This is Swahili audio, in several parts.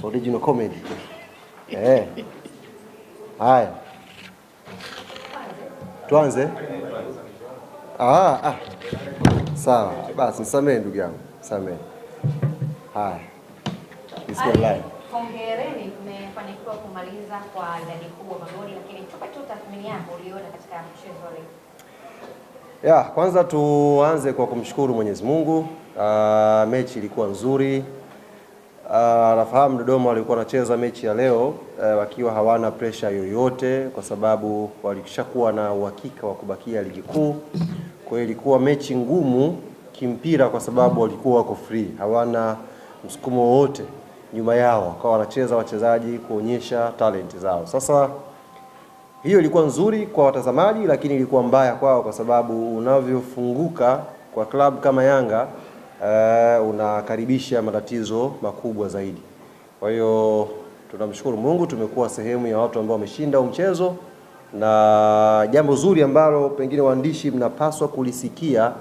Original comedy. Haya. Tuanze? Sawa. Basi nisamehe ndugu yangu. Samehe. Haya. Bismillah. Hongereni, mmefanikiwa kumaliza kwa idadi kubwa magoli, lakini tupe tu tathmini yako uliona katika mchezo leo. Ya, kwanza tuanze kwa kumshukuru Mwenyezi Mungu. Mechi ilikuwa nzuri. Nafahamu Dodoma walikuwa wanacheza mechi ya leo wakiwa hawana pressure yoyote kwa sababu walishakuwa na uhakika wa kubakia ligi kuu. Kwa hiyo ilikuwa mechi ngumu kimpira kwa sababu walikuwa wako free, hawana msukumo wowote nyuma yao, wakawa wanacheza wachezaji kuonyesha talent zao. Sasa hiyo ilikuwa nzuri kwa watazamaji, lakini ilikuwa mbaya kwao kwa sababu unavyofunguka kwa club kama Yanga unakaribisha matatizo makubwa zaidi. Kwa hiyo tunamshukuru Mungu, tumekuwa sehemu ya watu ambao wameshinda mchezo, na jambo zuri ambalo pengine waandishi mnapaswa kulisikia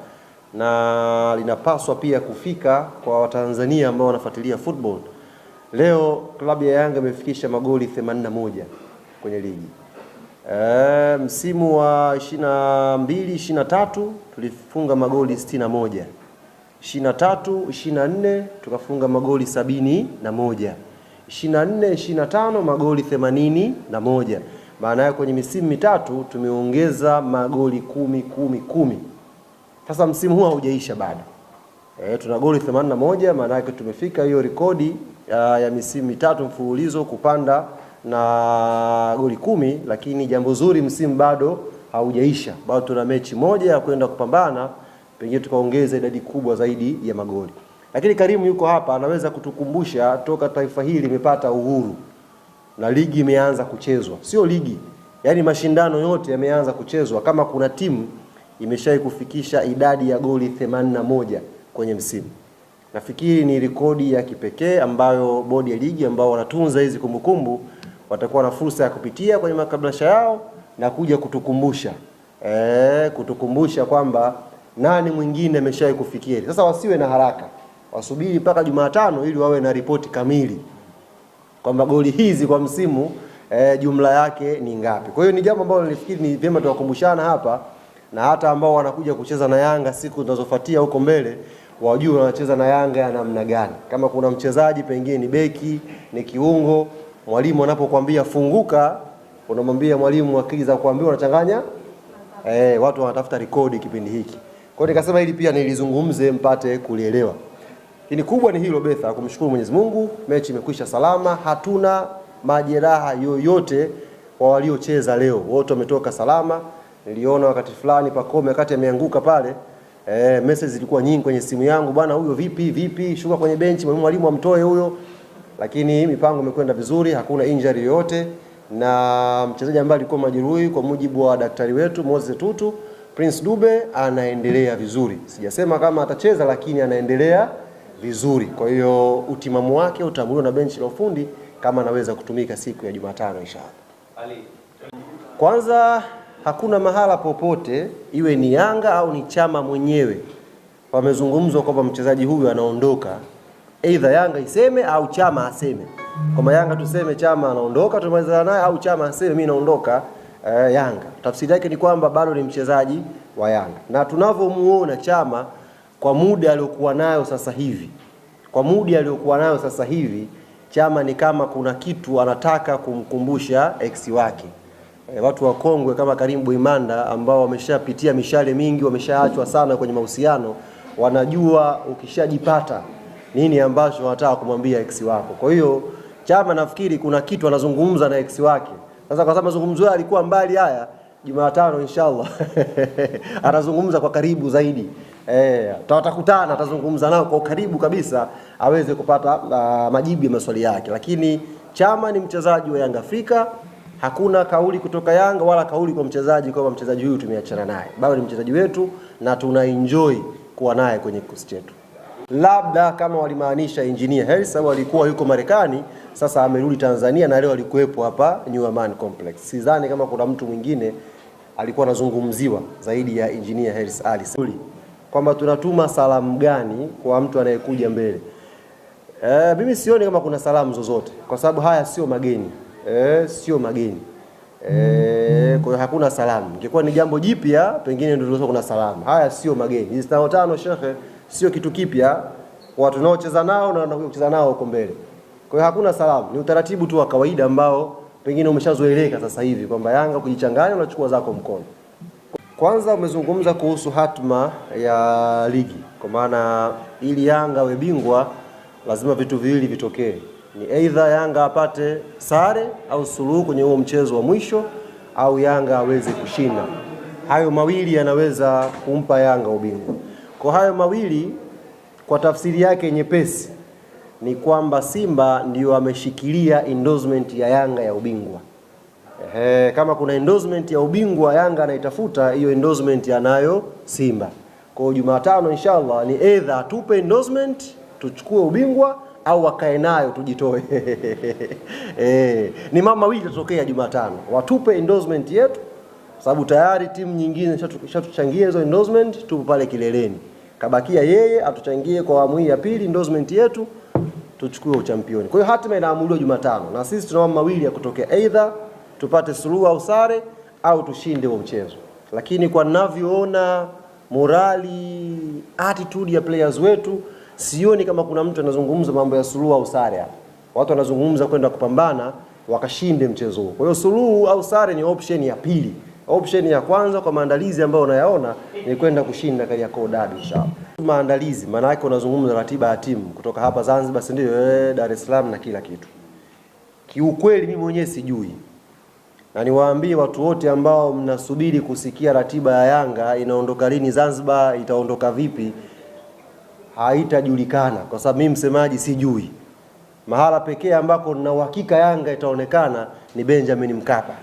na linapaswa pia kufika kwa Watanzania ambao wanafuatilia football. Leo klabu ya Yanga imefikisha magoli 81 kwenye ligi. Msimu wa 22-23 tulifunga magoli 61. 23-24 tukafunga magoli 71. 24-25 magoli 81. Maana yake kwenye misimu mitatu tumeongeza magoli 10 10 10. Sasa msimu huu haujaisha bado. Tuna goli 81, maana yake tumefika hiyo rekodi ya misimu mitatu mfululizo kupanda na goli 10, lakini jambo zuri msimu bado haujaisha. Bado tuna mechi moja ya kwenda kupambana, pengine tukaongeza idadi kubwa zaidi ya magoli. Lakini Karimu yuko hapa, anaweza kutukumbusha toka taifa hili limepata uhuru na ligi imeanza kuchezwa. Sio ligi, yani mashindano yote yameanza kuchezwa, kama kuna timu imeshawahi kufikisha idadi ya goli 81 kwenye msimu. Nafikiri ni rekodi ya kipekee ambayo bodi ya ligi ambao wanatunza hizi kumbukumbu watakuwa na fursa ya kupitia kwenye makablasha yao na kuja kutukumbusha. Kutukumbusha kwamba nani mwingine ameshawahi kufikia. Sasa wasiwe na haraka. Wasubiri mpaka Jumatano ili wawe na ripoti kamili kwamba goli hizi kwa msimu jumla yake ni ngapi. Kwa hiyo ni jambo ambalo nilifikiri ni vyema tuwakumbushana hapa, na hata ambao wanakuja kucheza na Yanga siku zinazofuatia huko mbele wajue wanacheza na Yanga ya namna gani. Kama kuna mchezaji pengine ni beki, ni kiungo, mwalimu anapokuambia funguka, unamwambia mwalimu akili za kuambia unachanganya. Watu wanatafuta rekodi kipindi hiki. Kwa hiyo nikasema hili pia nilizungumze mpate kulielewa. Lakini kubwa ni hilo Betha, kumshukuru Mwenyezi Mungu, mechi imekwisha salama, hatuna majeraha yoyote kwa waliocheza leo. Wote wametoka salama. Niliona wakati fulani Pacome wakati ameanguka pale, message zilikuwa nyingi kwenye simu yangu, bwana huyo vipi vipi, shuka kwenye benchi, mwalimu amtoe huyo. Lakini mipango imekwenda vizuri, hakuna injury yoyote, na mchezaji ambaye alikuwa majeruhi kwa mujibu wa daktari wetu Moses Tutu, Prince Dube anaendelea vizuri. Sijasema kama atacheza, lakini anaendelea vizuri. Kwa hiyo utimamu wake utaamuriwa na benchi la ufundi kama anaweza kutumika siku ya Jumatano inshallah. Kwanza hakuna mahala popote iwe ni Yanga au ni Chama mwenyewe wamezungumzwa kwamba mchezaji huyu anaondoka. Either Yanga iseme au Chama aseme. Kama Yanga tuseme Chama anaondoka tumalizana naye, au Chama aseme mimi naondoka Yanga. Tafsiri yake ni kwamba bado ni mchezaji wa Yanga. Na tunavyomuona Chama kwa muda aliokuwa nayo sasa hivi, kwa muda aliokuwa nayo sasa hivi, Chama ni kama kuna kitu anataka kumkumbusha ex wake. Watu wakongwe kama Karim Buimanda ambao wameshapitia mishale mingi, wameshaachwa sana kwenye mahusiano, wanajua ukishajipata nini ambacho wanataka kumwambia ex wako. Kwa hiyo Chama nafikiri kuna kitu anazungumza na ex wake. Sasa kwa sababu mazungumzo yao yalikuwa mbali, haya Jumatano inshallah atazungumza kwa karibu zaidi. Watakutana, atazungumza nao kwa ukaribu kabisa aweze kupata majibu ya maswali yake. Lakini Chama ni mchezaji wa Yanga Afrika. Hakuna kauli kutoka Yanga wala kauli kwa mchezaji kwamba mchezaji huyu tumeachana naye. Bado ni mchezaji wetu na tuna enjoy kuwa naye kwenye kikosi chetu. Labda kama walimaanisha Engineer Hersi sababu alikuwa yuko Marekani, sasa amerudi Tanzania na leo alikuwepo hapa New Aman Complex. Sidhani kama kuna mtu mwingine alikuwa anazungumziwa zaidi ya Engineer Hersi Ali. Kwamba tunatuma salamu gani kwa mtu anayekuja mbele. Mimi sioni kama kuna salamu zozote kwa sababu haya sio mageni. Sio mageni. Kwa hiyo hakuna salamu. Ingekuwa ni jambo jipya pengine ndio tunaweza kuna salamu. Haya sio mageni. Hizi 5-5 shekhe sio kitu kipya, watu tunaocheza nao na wanakuja kucheza nao huko mbele. Kwa hiyo hakuna salamu, ni utaratibu tu wa kawaida ambao pengine umeshazoeleka sasa hivi kwamba Yanga kujichanganya unachukua zako mkono. Kwanza umezungumza kuhusu hatma ya ligi, kwa maana ili Yanga awe bingwa lazima vitu viwili vitokee. Ni either Yanga apate sare au suluhu kwenye huo mchezo wa mwisho au Yanga aweze kushinda. Hayo mawili yanaweza kumpa Yanga ubingwa. Kwa hayo mawili, kwa tafsiri yake nyepesi ni kwamba Simba ndio ameshikilia endorsement ya Yanga ya ubingwa. Kama kuna endorsement ya ubingwa Yanga anaitafuta, hiyo endorsement anayo Simba. Kwa hiyo Jumatano inshallah ni either atupe endorsement tuchukue ubingwa au wakae nayo tujitoe. Ni mambo mawili yatatokea Jumatano. Watupe endorsement yetu sababu tayari timu nyingine shatuchangia hizo endorsement, tupo pale kileleni. Kabakia yeye atuchangie kwa awamu hii ya pili endorsement yetu tuchukue uchampioni. Kwa hiyo hatima inaamuliwa Jumatano na sisi tuna mambo mawili ya kutokea, either tupate suluhu au sare au tushinde huo mchezo. Lakini kwa ninavyoona morali, attitude ya players wetu, sioni kama kuna mtu anazungumza mambo ya suluhu au sare hapa. Watu wanazungumza kwenda kupambana wakashinde mchezo huo. Kwa hiyo suluhu au sare ni option ya pili. Option ya kwanza kwa maandalizi ambayo unayaona ni kwenda kushinda Kariakoo Derby inshallah. Maandalizi maana yake unazungumza ratiba ya timu kutoka hapa Zanzibar, si ndio? Dar es Salaam na kila kitu. Kiukweli mimi mwenyewe sijui. Na niwaambie watu wote ambao mnasubiri kusikia ratiba ya Yanga inaondoka lini Zanzibar, itaondoka vipi, haitajulikana kwa sababu mimi msemaji sijui. Mahala pekee ambako nina uhakika Yanga itaonekana ni Benjamin Mkapa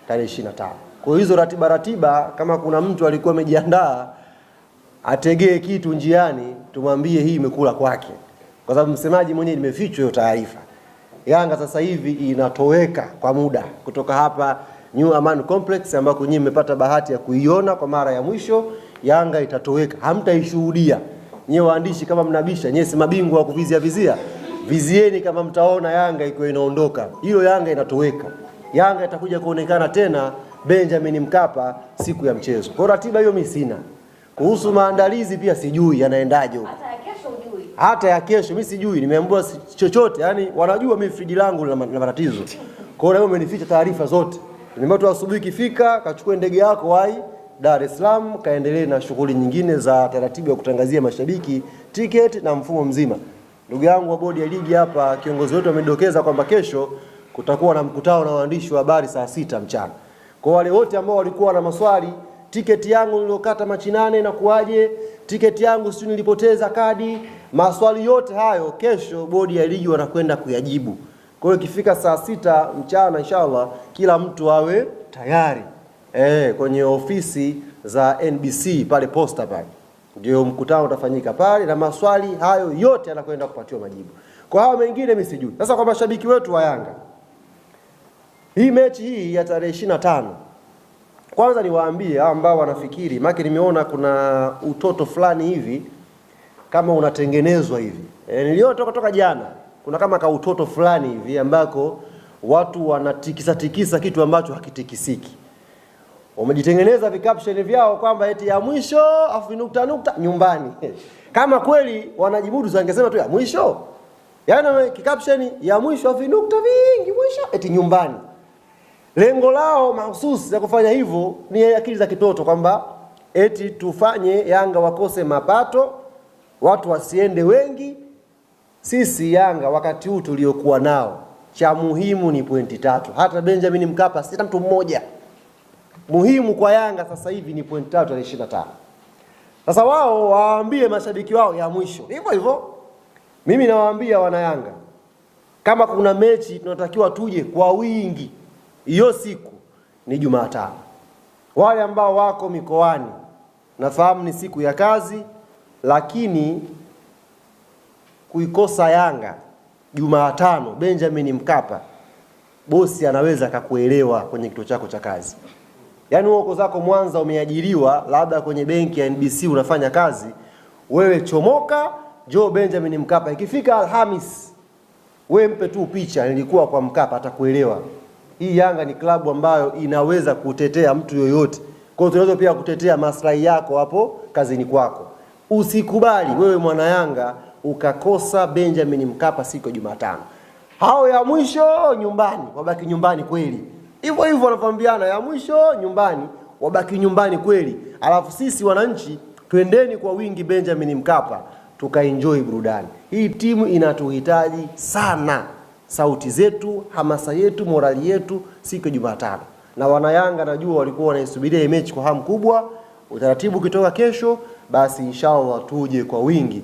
tarehe 25. Kwa hizo ratiba kama kuna mtu alikuwa amejiandaa ategee kitu njiani, tumwambie hii imekula kwake. Kwa sababu msemaji mwenyewe nimefichwa hiyo taarifa. Yanga sasa hivi inatoweka kwa muda kutoka hapa New Aman Complex ambako nyinyi mmepata bahati ya kuiona kwa mara ya mwisho. Yanga itatoweka, hamtaishuhudia. Nyinyi waandishi kama mnabisha, nyinyi si mabingwa wa kuvizia vizia. Vizieni kama mtaona Yanga iko inaondoka. Hilo Yanga inatoweka. Yanga itakuja kuonekana tena Benjamin Mkapa siku ya mchezo. Kwa ratiba hiyo mimi sina. Kuhusu maandalizi pia sijui yanaendaje huko. Hata ya kesho hujui. Hata ya kesho mimi sijui, nimeambiwa chochote. Yaani wanajua mimi friji langu lina matatizo. Kwa hiyo leo umenificha taarifa zote. Nimeambiwa tu asubuhi ikifika kachukue ndege yako wahi Dar es Salaam kaendelee na shughuli nyingine za taratibu ya kutangazia mashabiki tiketi na mfumo mzima. Ndugu yangu wa bodi ya ligi hapa, kiongozi wetu amedokeza kwamba kesho kutakuwa na mkutano na waandishi wa habari saa 6 mchana. Kwa wale wote ambao walikuwa na maswali, tiketi yangu niliyokata Machi 8 na kuaje, tiketi yangu sijui nilipoteza kadi, maswali yote hayo kesho bodi ya ligi wanakwenda kuyajibu. Kwa hiyo ikifika saa 6 mchana inshallah kila mtu awe tayari kwenye ofisi za NBC pale Posta pale. Ndio mkutano utafanyika pale na maswali hayo yote yanakwenda kupatiwa majibu. Kwa hao mengine mimi sijui. Sasa kwa mashabiki wetu wa Yanga, hii mechi hii ya tarehe 25, kwanza niwaambie hao ambao wanafikiri, maana nimeona kuna utoto fulani hivi kama unatengenezwa hivi. Niliona toka jana kuna kama ka utoto fulani hivi ambako watu wanatikisa tikisa kitu ambacho hakitikisiki. Wamejitengeneza vicaption vyao kwamba eti ya mwisho afu nukta nukta nyumbani. Kama kweli wanajibudu wangesema tu ya mwisho. Yaani kicaption ya mwisho afu nukta vingi mwisho eti nyumbani. Lengo lao mahususi ya kufanya hivyo ni akili za kitoto kwamba eti tufanye Yanga wakose mapato, watu wasiende wengi. Sisi Yanga wakati huu tuliokuwa nao, cha muhimu ni pointi 3. Hata Benjamin Mkapa sita mtu mmoja. Muhimu kwa Yanga sasa hivi ni pointi 3 na 25. Sasa wao waambie mashabiki wao ya mwisho. Hivyo hivyo. Mimi nawaambia wana Yanga, kama kuna mechi tunatakiwa tuje kwa wingi hiyo siku ni Jumatano. Wale ambao wako mikoani, nafahamu ni siku ya kazi, lakini kuikosa Yanga Jumatano Benjamin Mkapa, bosi anaweza akakuelewa kwenye kituo chako cha kazi. Yaani wewe uko zako Mwanza umeajiriwa labda kwenye benki ya NBC unafanya kazi, wewe chomoka Njoo Benjamin Mkapa. Ikifika Alhamis, we mpe tu picha, nilikuwa kwa Mkapa, atakuelewa. Hii Yanga ni klabu ambayo inaweza kutetea mtu yoyote. Kwa hiyo tunaweza pia kutetea maslahi yako hapo kazini kwako. Usikubali wewe mwana Yanga ukakosa Benjamin Mkapa siku ya Jumatano. Hao ya mwisho nyumbani, wabaki nyumbani kweli. Hivyo hivyo wanavyoambiana, ya mwisho nyumbani, wabaki nyumbani kweli. Alafu sisi wananchi twendeni kwa wingi Benjamin Mkapa tukaenjoy burudani. Hii timu inatuhitaji sana, sauti zetu, hamasa yetu, morali yetu siku ya Jumatano. Na wanayanga najua walikuwa wanaisubiria hii mechi kwa hamu kubwa. Utaratibu ukitoka kesho, basi inshallah tuje kwa wingi